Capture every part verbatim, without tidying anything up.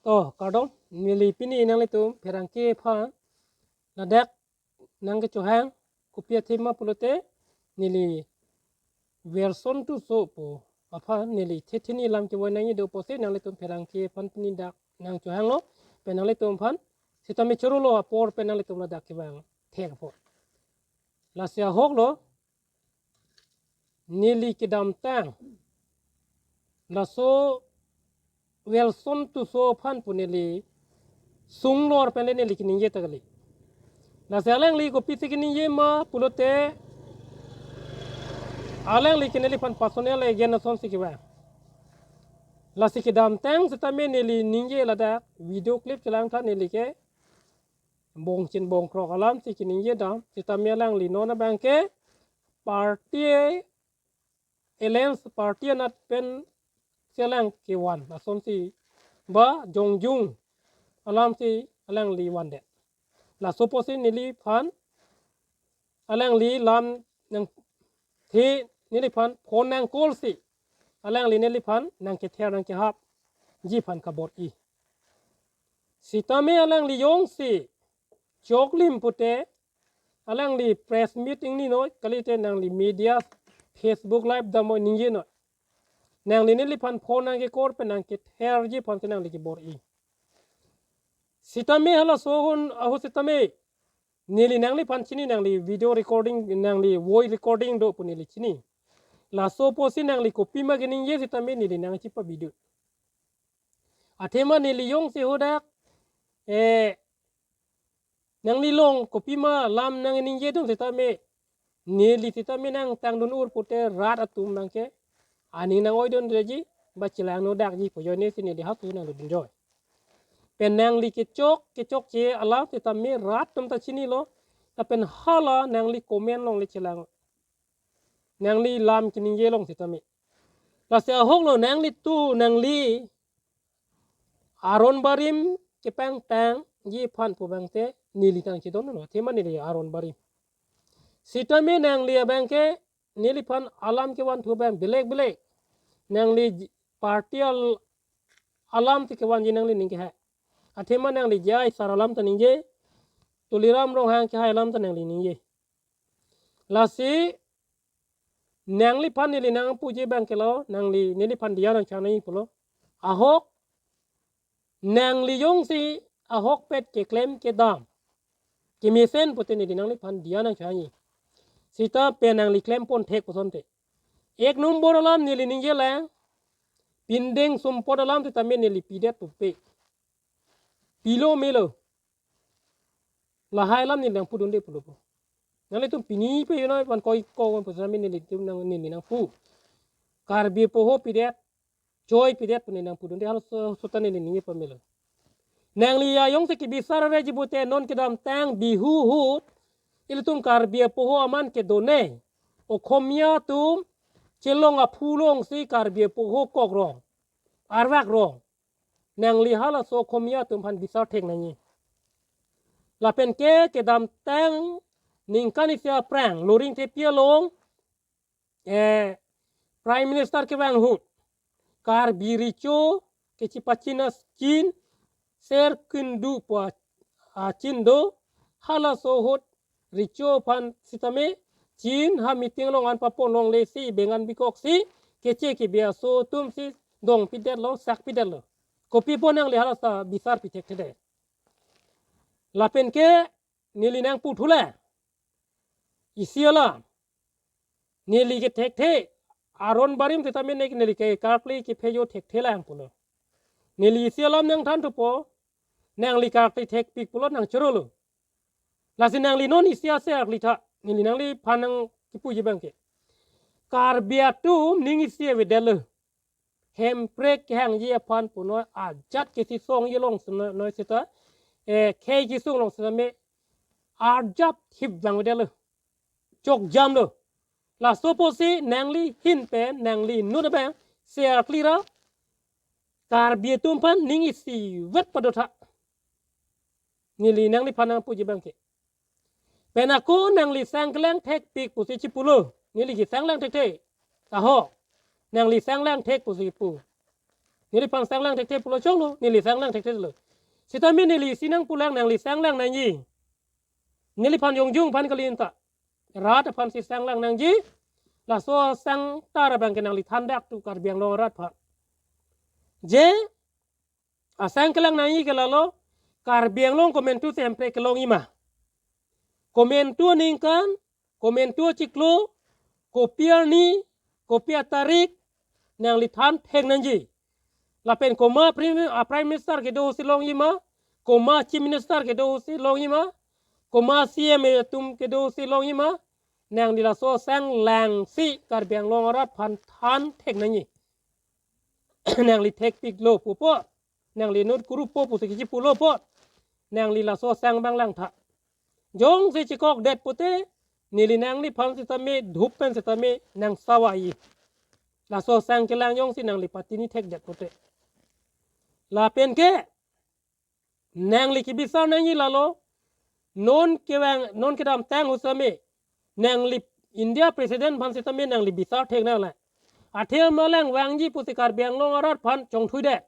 To, kardom, neli pini nanglitum pherangke aphan ladak nangkechohang kopi athema pulote neli Welson Tisso pu aphan neli thethini lam kevoi nangji do pusi nanglitum pherangke aphan pini dak nangchohanglo, pen nanglitum aphan sitame chorolo apor pen nanglitum ladak kevang thek apor. Lasi ahoklo, neli kedamtang laso Welson Tisso aphan pu neli sunglor penle neli keningje ta kali. Lasi alangli kopisi keningje ma pulote alangli ke neliphan personal against asonsi kevang. Lasi kedamtang sitame neli ningje ladak video clip chelangtha, neli ke bongchin bongkrok alamsi keningje dam, sitame alangli non abangke party alliance party anat pensi alang kevan asonsi ba jongjung alamsi alangli vandet. Laso pusi neliphan alangli lam nangthe, neliphan phone nang call si alangli neliphan nangkether nangkehapji aphan kabor-i. Sitame alangli jongsi choklim pute alangli press meet ingnoi kalite nangli media Facebook live damnoi ningjenoi. Nangli neliphan phone nangkekor pen nangketherji aphansi nangli kebor-i. Sitame halaso ahut sitame neli nangliphan chini, nangli video recording, nangli voice recording do pu neli chini. Laso pusi nangli kopima keningje sitame neli nangchipa video. Athema neli jongsi hadak, eh, nangli long kopima lam nangningje dun sitame, neli sitame nangtangdun-ur pute rat atum abangke aning nang-oidunji ba chelangno dakji pu ajoinesi neli halaso nangdundunjoi. Pen nangli kechok kechokche alam sitame rat atum ta chinilo, lapen hala nangli comment along le chelang, nangli lam keningje along sitame. Lasi ahoklo, nanglitum nangli aron barim kepangtangji aphan pu abangte neli tang chedonlo, athema neli aron barim. Sitame nangli abangke neliphan alam kevanthu abang belek belek. Nangli j-, party al-, alamsi kevanji nangli ningke hai. Athema nangli J I sir alam ta ningje, Tuliram Ronghang kehai alam ta nangli ningje. Lasi nangliphan neli nangpuji abangke lo, nangli neliphan diya nangchang nangji pulo. Ahok, nangli jongsi ahokpet keklem kedam kemesen pute neli nangliphan diya nangchang nangji. Sita pen nangli klempon thek pusonte. Ek nombor alam neli ningjelang, pindeng sumpot alam sitame neli pidet pupe. Pilo melo. Lahai alam neli nangpudunde pulo pu. Nanglitum pini pe yunoi pan koi ko pu sitame nelitum nang, neli nangpu. Karbi apoho pidet, choi pidet pu neli nangpudunde, halaso ahut ta neli ningje pamelo. Nangli jongsi kebisar reji pute non kedamtang Bihu ahut ilitum Karbi apoho aman kedo ne. Okhomia atum chelong aphu alongsi Karbi apoho kokrong, arvak rong. Nangli halaso Okhomia atum aphan bisar thek nangji. Lapen ke kedamtang ningkan isi aphrang Loringthepi along, eh, Prime Minister kevang ahut Karbi Recho kechipachin achin, ser kindu pu achin do, halaso ahut Recho aphan sitame chin ha meeting along an papon longle si bengan bikok si keche kebi aso atumsi dong pidetlo, sak pidetlo. Kopi pu nangli halaso bisar pi thekthe de. Lapen ke neli nangpu thule. Isi alam. Neli kethekthe. Aron barim sitame ne neli ke karkli kephejo thekthe lang pulo. Neli isi alam nangthan thupo. Nangli karkli thekpik pulo nangchorolo. Lasi nangli non isi ase karkli tha. Neli nangliphan nangkipuji abangke. Karbi atum ning isi avedetlo. Hemprek kehangji aphan punoi ajat kesisongji along sitame noi sita, eh, khei kesung along sitame arjap thip vangvedetlo. Chokjamlo. Laso pusi nangli ahin pen nangli inut abang se karkli ra Karbi atum aphan ning isivet padotha. Neli nangliphan nangpuji abangke. Pen ako nangli sanglang thekpik pusi chipulo. Neli kesanglang thekthe. Aho. Nangli sanglang thek pusi pu. Neliphan sanglang thekthe pulo choklo, neli sanglang thekthelo. Sitame neli isi nangpulang, nangli sanglang nangji. Neliphan jongjung aphan kali ta. Rat aphansi sanglang nangji. Laso sang tar abang ke nangli than dak tu Karbi Anglong arat aphan. Je asang kelang nangji ke lalo, Karbi Anglong komantu si hemprek kelongji ma. Komantu aningkan, komantu achiklo, kopi arni, kopi atarik, nangli than thek nangji. Lapen komat Prime, ah, Prime Minister kedo si longji ma, komat Chief Minister kedo si longji ma, komat C M atum kedo si longji ma, nangli laso sanglang si Karbi Anglong arat aphan than thek nangji. Nangli thekpiklo pupo, nangli inut kurupo pusi kechipulo po, nangli laso sang abang langtha. Jongsi chekokdet pute, neli nangliphan sitame, dhup pen sitame, nang sawa-i. Laso sang kelang jongsi nangli patini thekdet pute. Lapen ke, nangli kebisar nangji lalo, non kevang, non kedamtang ahut sitame, nangli India President aphan sitame nangli bisar thek nanglang. Athema lang vangji pusi Karbi Anglong arat aphan chongthuidet.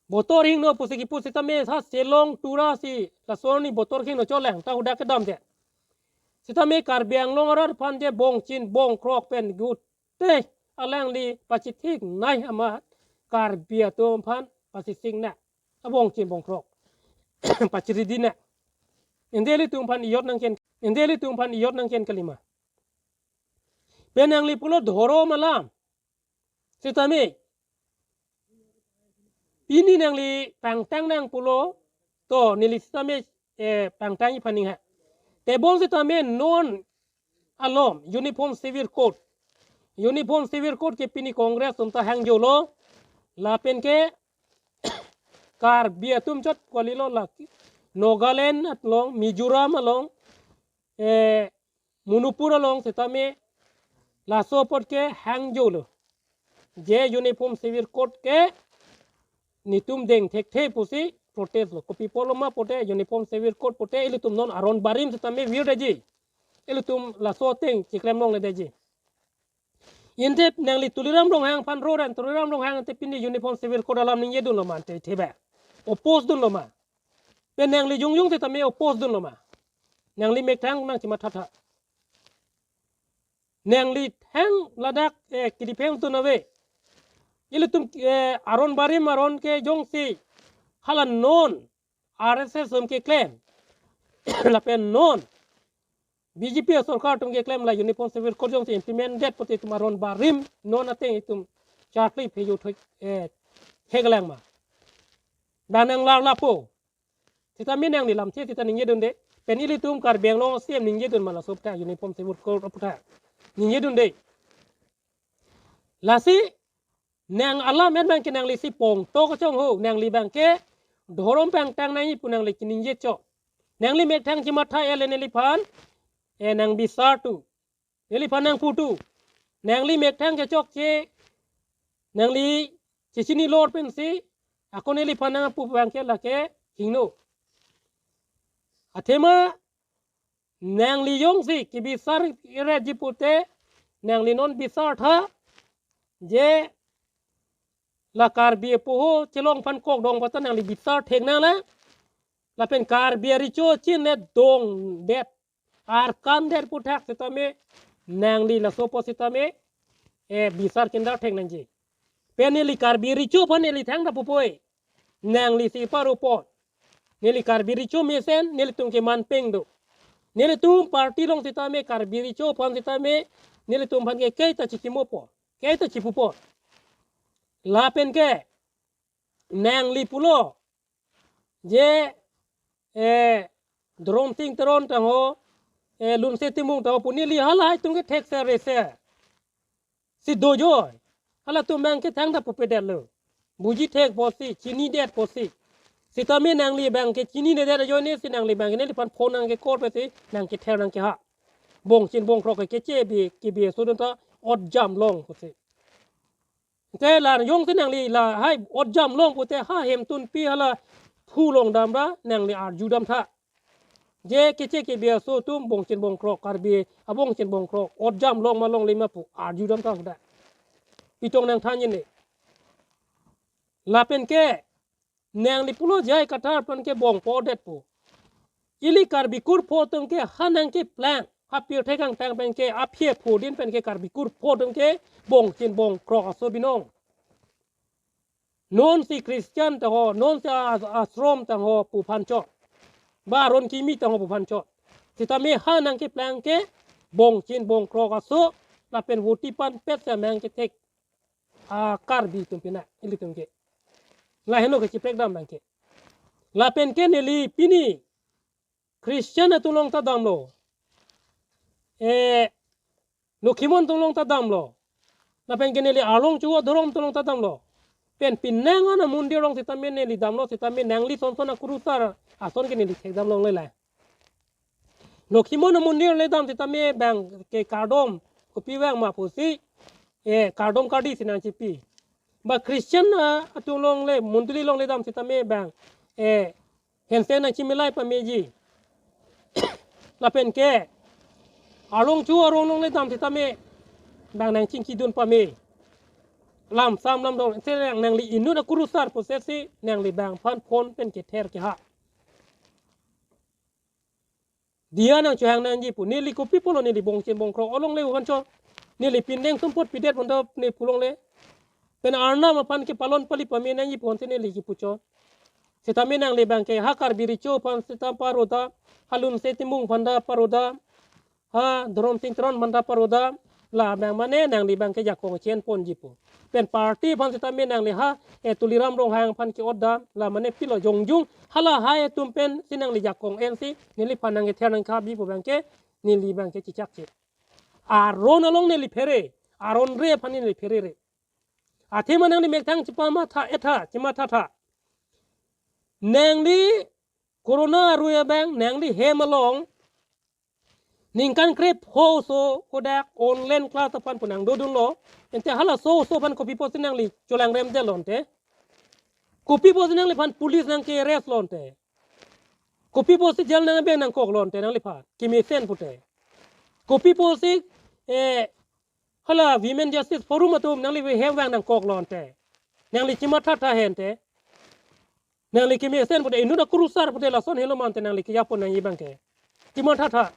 Botor hingno pusi kipu sitame sa Shillong Tura si laso arni botor hingno cholang ta hudak kedamdet. Sitame Karbi Anglong arat aphan je bongchin bongkrok pen gute alangli pachithik nai amat Karbi atum aphan pachisik na. Abongchin bongkrok. Pachiridi na. Inde ilitum aphan ijot nangken, inde ilitum aphan ijot nangken kalima. Pen nangli pulo dhorom alam. Sitame. Pini nangli pangtang nang pulo. To neli sitame, eh, pangtang iphaning ha. Tebon sitame non alom Uniform Civil Code. Uniform Civil Code ke pini Congress atum ta hangjolo. Lapen ke Karbi atum chot kalilo lake. Nagaland along, Mizoram along, eh, Manipur along sitame laso apot ke hangjolo. Je Uniform Civil Code ke netum deng thekthe pusi protest lo. Kopi apotlo ma pute Uniform Civil Code pute ilitum non aron barim sitame virdetji. Ilitum laso ateng chiklem longledetji. Inde nangli Tuliram Ronghang aphan ro ran, Tuliram Ronghang ante pini Uniform Civil Code alam ningjedunlo ma ante theba. Oppose dunlo ma. Pen nangli jongjung sitame oppose dunlo ma. Nangli methang nangchimathatha. Nangli thang ladak, eh, kidipeng tun ave. Ilitum, eh, aron barim aron ke jongsi hala non R S S atum keklem. Lapen non B J P sorkar atum keklem la Uniform Civil Code jongsi implement det pute itum aron barim non ateng itum charli phejo thoi, eh, theklang ma. Bang nang lar lapo. Sitame nangli lamthe sita ningjedunde. Pen ilitum Karbi Anglong C M ningjedun ma laso aphuthak Uniform Civil Code aphuthak. Ningjedunde. Lasi nang alam et abang ke nangli si pongto kachongho, nangli abang ke dhorom pangtang nangji pu nangli kaningje chok. Nangli methang chimatha ele neliphan, eh, nang bisar tu. Neliphan nang putu. Nangli methang kechokche, nangli chechini lor pensi, ako neliphan nang pu abang ke lake hingno. Athema nangli jongsi kebisar iretji pute, nangli non bisartha, je la Karbi apoho chelong aphan kokdong pata nangli bisar thek nanglang. Lapen Karbi arecho chinine dongdet, arkandet aphuthak sitame, nangli laso apot sitame, eh, bisar kindar thek nangji. Pen neli Karbi recho aphan neli thangta pupo-e. Nangli si parupo. Neli Karbi recho mesen, nelitum ke manpeng do. Nelitum party along sitame, Karbi recho aphan sitame, nelitum aphan ke kaita chikimopo. Kaita chipupo. Lapen ke, nangli pulo. Je, eh, Dorom Sing Teron tangho, eh, Lunse Timung tangho pu neli halahai atum ke thekser reser si dojoi. Halatum abang ke thangta pupedetlo. Buji thek pusi, chinidet pusi. Sitame nangli abang ke chininedet ajoine si nangli abang ke neliphan phone nang ke call pusi, nang kether nang keha. Bongchin bongkrok ke keche bi, kebi sudun ta ot jam long pusi. Te la jongsi nangli lahai ot jam long pute ha hemtunpi hala phu long damra nangli arju damtha. Je keche kebi aso atum bongchin bongkrok Karbi abongchin bongkrok ot jam long ma longle ma pu arju damtha suda. Pitong nangthan yin ne. Lapen ke nangli pulo J I Kathar aphan ke bong podetpo. Ili Karbi kurpho atum ke ha nangkeplang, ha pirthe kangtang pen ke aphi aphu din pen ke Karbi kurpho atum ke bongchin bongkrok aso binong. Non si Christian ta ho, non si a-, ashram ta ho pu aphan chot. Ba aron kimi ta ho pu aphan chot. Sitame ha nangkeplang ke bongchin bongkrok aso, lapen voti panpet si amang kethek a Karbi atum pina, ilitum ke. Laheno kechiprekdam abang ke. Lapen ke neli pini Christian atum along ta damlo. Eh, Lokhimon atum along ta damlo. Lapen ke neli Arlongcho adhorom atum along ta damlo. Pen penang ana mondir along sitame neli damlo sitame nangli sonson akurusar ason ke neli thekdam longle la. Lokhimon amondir le dam sitame bang ke kardom kopi vang ma pusi, eh, kardom kardi si nangchipi. Ba Christian, ah, atum along le, mondoli along le dam sitame bang, eh, hense nangchimilai pameji. Lapen ke Arlongcho arong along le dam sitame bang nangchingkidun pame. Lam sam lam dong, te nang, nangli inut akurusar pusi nangli bang aphan phone pen kether ke ha. Diya nangchohang nangji pu. Neli kopi pulo neli bongchin bongkrok along le uhan cho. Neli pindeng sumpot pidet pon do ne pu longle. Pen Arnam aphan ke palon pali pame nangji pu ansi neli kipu cho. Sitame nangli bang ke ha Karbi Recho aphan sita paroda, ha Lunse Timung aphan ta paroda, ha Dhorom Sing Teron aphan ta paroda, la bang mane nangli bang ke jakong chen ponji pu. Pen party aphan sitame nangli ha, eh, Tuliram Ronghang aphan ke-otda, la mane pilo jongjung, hala ha atum pen si nangli jakong ensi, neliphan nangkether nangkapji pu bang ke, neli bang ke chichak che. Aron along neli phere, aron re aphan neli pherere. Athema nangli methang chipamatha etha, chimathatha. Nangli Corona arui abang, nangli hem along, ningkan krepho aso kodak online class aphan pu nangdodunlo. Ente halaso aso aphan kopi pusi nangli cholangrem det lonte. Kopi pusi nangliphan police nangke-arrest lonte. Kopi pusi jail nang abeng nangkok lonte nangliphan. Kemesen pute. Kopi pusi, eh, hala Women Justice Forum atum nangli hem vang nangkok lonte. Nangli chimathatha hente. Nangli kemesen pute inut akurusar pute lason helo mante nangli kejapon nangji bang ke. Chimathatha.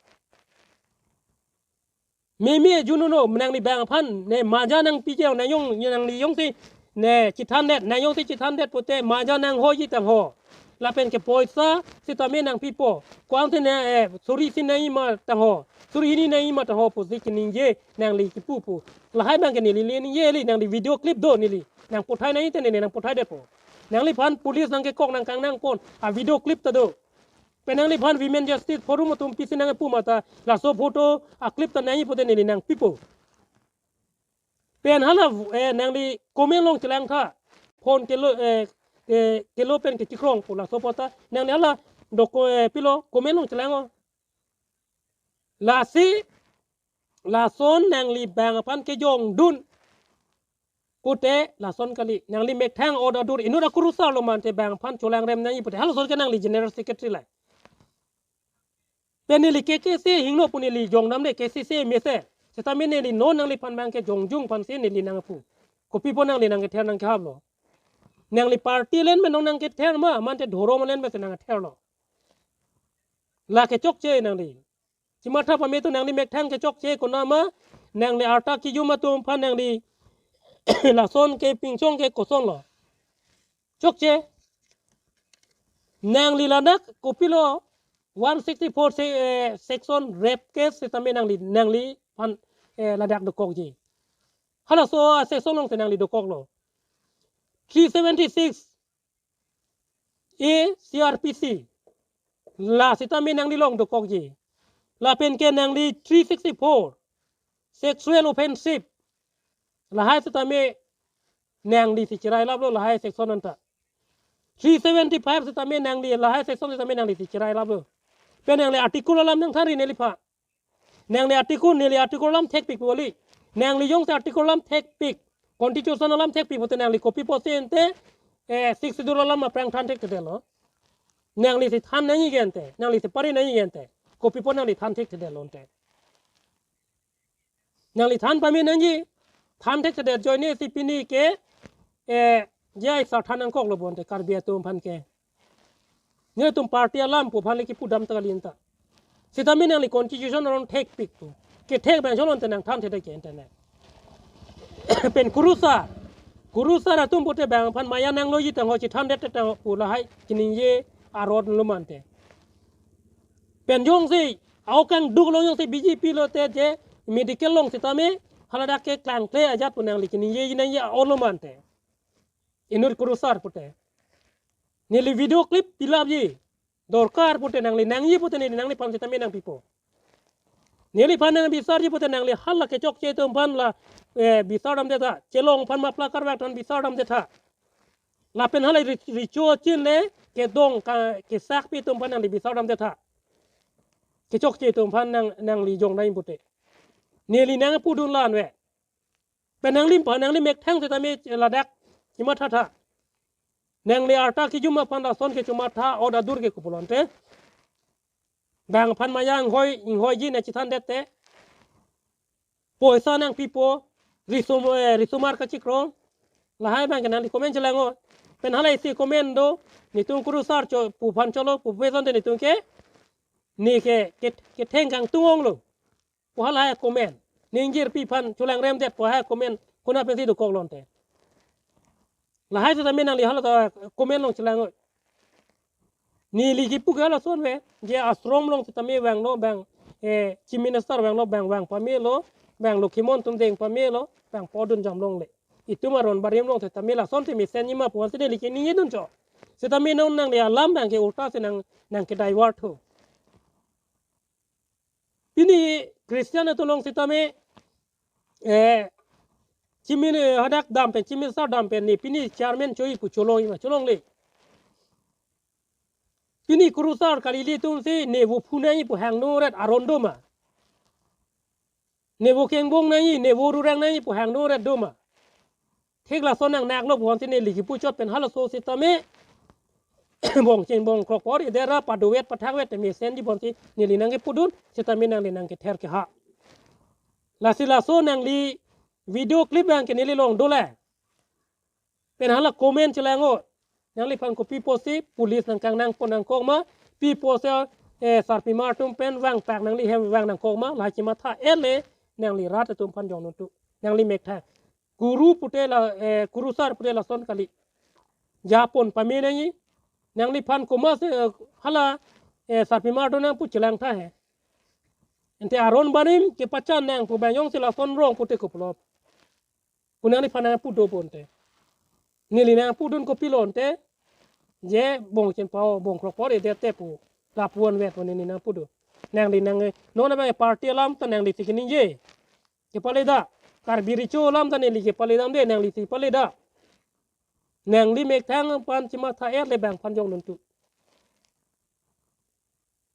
Meme jununo nangli bang aphan ne maja nangpiji nangjong nangli jongsi ne chithandet nangjongsi chithandet pute maja nanghoji tangho. Lapen ke poisa sitame nangpipo. Ko-an si ne, eh, suri si nangji ma tangho. Suri hini nangji ma tangho pusi keningje nangli kipu pu. Lahai bang ke neli le ningje li nangli video clip do neli. Nangpothai nangji te neli nangpothai detpo. Nangliphan police nangkekok nangkang nangpon. A video clip ta do. Pen nangliphan Women Justice Forum atum pisi nangpu mata laso photo a clip ta nangji pute neli nangpipo. Pen hala, eh, nangli comment along chelangtha. Phone kelo, eh, eh, kelo pen kechikrong pu laso pota. Nangli hala doko, eh, pilo comment along chelang-o. Lasi, lason nangli bang aphan kejongdun. Pute lason kali, nangli methang ot adur inut akurusar lo mante bang aphan cholangrem nangji pute. Halason ke nangli General Secretary lai. Pen neli K K C hingno pu neli jongnam de K C C mese. Sitame neli non nangliphan bang ke jongjung aphansi neli nangpu. Kopi pu nangli nangkether nangkehaplo. Nangli party len menong nangkether ma, mante dhorom len mese nangtherlo. La kechokche nangli. Chimatha pame tu nangli methang kechokche konama, nangli arta kijum atum aphan nangli lason ke pingchong ke kosonlo. Chokche. Nangli ladak kopilo one sixty-four se-, eh, section rape case sitame nangli, nangliphan, eh, ladak dokokji. Halaso a section along te nangli dokoklo. Three seventy-six A C R P C. La sitame nangli along dokokji. Lapen ke nangli three sixty-four. Sexual offensive. Lahai sitame nangli si cherailaplo lahai section anta. Three seventy-five sitame nangli lahai section sitame nangli si cherailaplo. Pen nangli article alam nangthanri neliphan. Nangli article, neli article alam thekpik poli. Nangli jongsi article alam thekpik. Constitution alam thekpik pute nangli kopi pusi ente, eh, Sixth Schedule alam aphrang than thekthedetlo. Nangli si than nangji ke ente, nangli si pari nangji ke ente. Kopi pu nangli than thekthedetlo ente. Nangli than pame nangji, than thekthedet ajoine si pini ke, eh, J I sar than nangkoklo bonte Karbi atum aphan ke. Netum party alam pu aphan le kipudam ta kali anta. Sitame nangli constitution aron thekpik pu. Kethek abang cholon te nangthan thedek ke internet. Pen kurusar. Kurusar atum pute bang aphan maya nangloji tangho, chithan det tangho pu lahai kiningje aron lo mante. Pen jongsi a-ok kangduk along jongsi B J P lote je medical along sitame haladak ke klangkle ajat pu nangli kiningjeji nangji a-olo mante. Inut kurusar pute. Neli video clip pilapji. Dorkar pute nangli nangji pute neli nangliphan sitame nangpipo. Neliphan nangbisarji pute nangli hala kechokche atum aphan la, eh, bisar damde tha. Chelong aphan mapla karvak aphan bisar damde tha. Lapen hala ri-, richo chin le kedong ka, kesakpi atum aphan nangli bisar damde tha. Kechokche atum aphan nang, nangli jong nai pute. Neli nangpudun la-an ave. Pen nangli pa, nangli methang sitame ladak chimatha tha. Nangli arta kijum aphan lason ke chomatha, ot adur ke kopulote. Bang aphan maya inghoi, inghoiji nangchithan det te. Poisa nangpipo, risum, eh, risumar kachikrong. Lahai abang ke nangli comment chelang-o. Pen hala isi comment do, netum kurusar cho, pu aphan cholo, pu peson te netum ke. Ne ke, ke, ketheng kangtung-onglo. Pu halahai comment. Ningjirpi aphan cholangrem det pu lahai comment. Konat pensi dokok lonte. Lahai sitame nangli hala ta comment along chelang-o. Neli kipu ke lason ave. Je ashram along sitame vanglo bang, eh, Chief Minister vanglo bang, vang pamelo, bang Lokhimon atum deng pamelo, bang podun jam longle. Itum aron barim along sitame lason te mesenji ma pu aphansi neli kiningjedun cho. Sitame non nangli alam abang ke ulta si nang, nangke divert ho. Pini Christian atum along sitame, eh, Chief Min-, eh, hadak dam pen, Chief Minister dam pen ne pini chairman choi pu cholongji ma, cholongle. Pini kurusar kali ilitum si ne vo phunangji pu hangno ret aron do ma. Ne vo kengbong nangji, ne vo rurang nangji pu hangno ret do ma. Thik lason nangnaklo pu aphansi neli kipu chot pen halaso sitame. Bongcheng bongkrok por-edet ra padovet pathakvet te mesenji pu aphansi neli nangkipudun, sitame nangli nangkether keha. Lasi laso nangli video clip abang ke neli along dole. Pen hala comment chelang-o. Nangliphan kopi pusi police nangkangnang pon nangkok ma, pi pusi, eh, sarpimar atum pen vangpak nangli hem vang nangkok ma, lahai chimatha-et le nangli rat atum aphan jongdun tu. Nangli methang. Kuru pute la, eh, kurusar pute lason kali. Japon pame nangji. Nangliphan komatsi, eh, hala, eh, sarpimar atum nangpu chelang tha he. Ante aron barim kepachan nang pu abang jongsi lason rong pute kopulo. Pu nangliphan nangpu do ponte. Neli nangpudun kopilo ante. Je bongcheng pao bongkrok por-edet te pu. Lapuan vet pu neli nangpudun. Nangli nang, non abang party alam ta nanglisi kiningje. Kepale da. Karbi richo alam ta neli kepale damde, nanglisi pale da. Nangli methang aphan chimatha-et le bang aphan jongdun tu.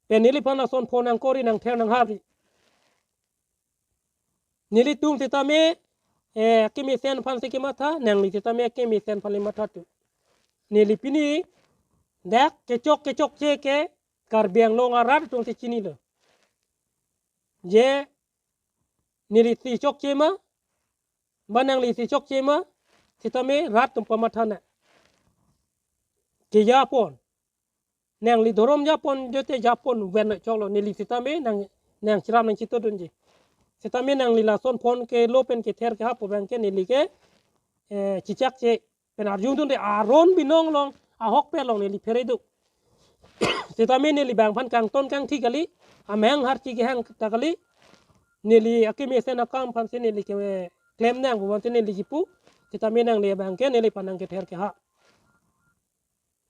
Pen neliphan lason phone nangkori nangther nanghari. Nelitum sitame, eh, kemesen aphansi kematha, nangli sitame kemesen aphan le matha tu. Neli pini dak kechok kechokche ke Karbi Anglong arat atumsi chinilo. Je nelisi chokche ma, ba nanglisi chokche ma, sitame rat atum pamatha nang. Ke japon. Nangli dhorom japon jote japon ven choklo, neli sitame nang, nangchiram nangchitodunji. Sitame nangli lason phone kelo pen kether keha pu abang ke neli ke, eh, chichakche pen arjudunde aron binong along ahokpet along neli phere do. Sitame neli bang aphan kangton kangthi kali, amahang harchi kehang ta kali, neli akemesen akam aphansi neli keklem nang pu aphansi neli kipu, sitame nangli abang ke neliphan nangkether keha.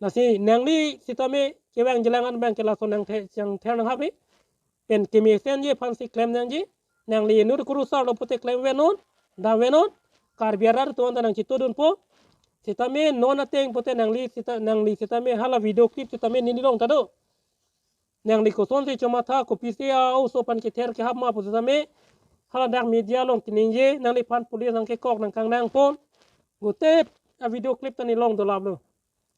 Lasi nangli sitame kevang jelangan abang ke lason nangthe-, nangther nanghari. Pen kemesenji aphansi klem nangji. Nangli inut kurusar lo pute klem venon, dam venon. Karbi arat atum anta nangchitodunpo. Sitame non ateng pute nangli sita-, nangli sitame hala video clip sitame neli along ta do. Nangli kosonsi chomatha, kopisi a-oso aphan kether kehap ma pu sitame. Hala dak media along kiningje, nangliphan police nangkekok nangkangnang pon. Gotep a-video clip ta neli along dolaplo.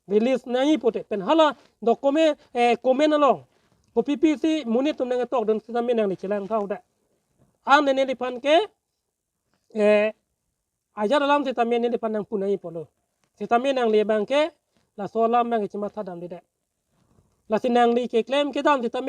Release nangji pute pen hala document, eh, comment along. Kopi pisi monit atum nangtokdun sitame nangli chelang tha da. An neliphan ke, eh, ajat alam sitame neliphan nangpu nangji pulo. Sitame nangli abangke laso alam abangke chimatha damdedet. Lasi nangli keklem kedam sitame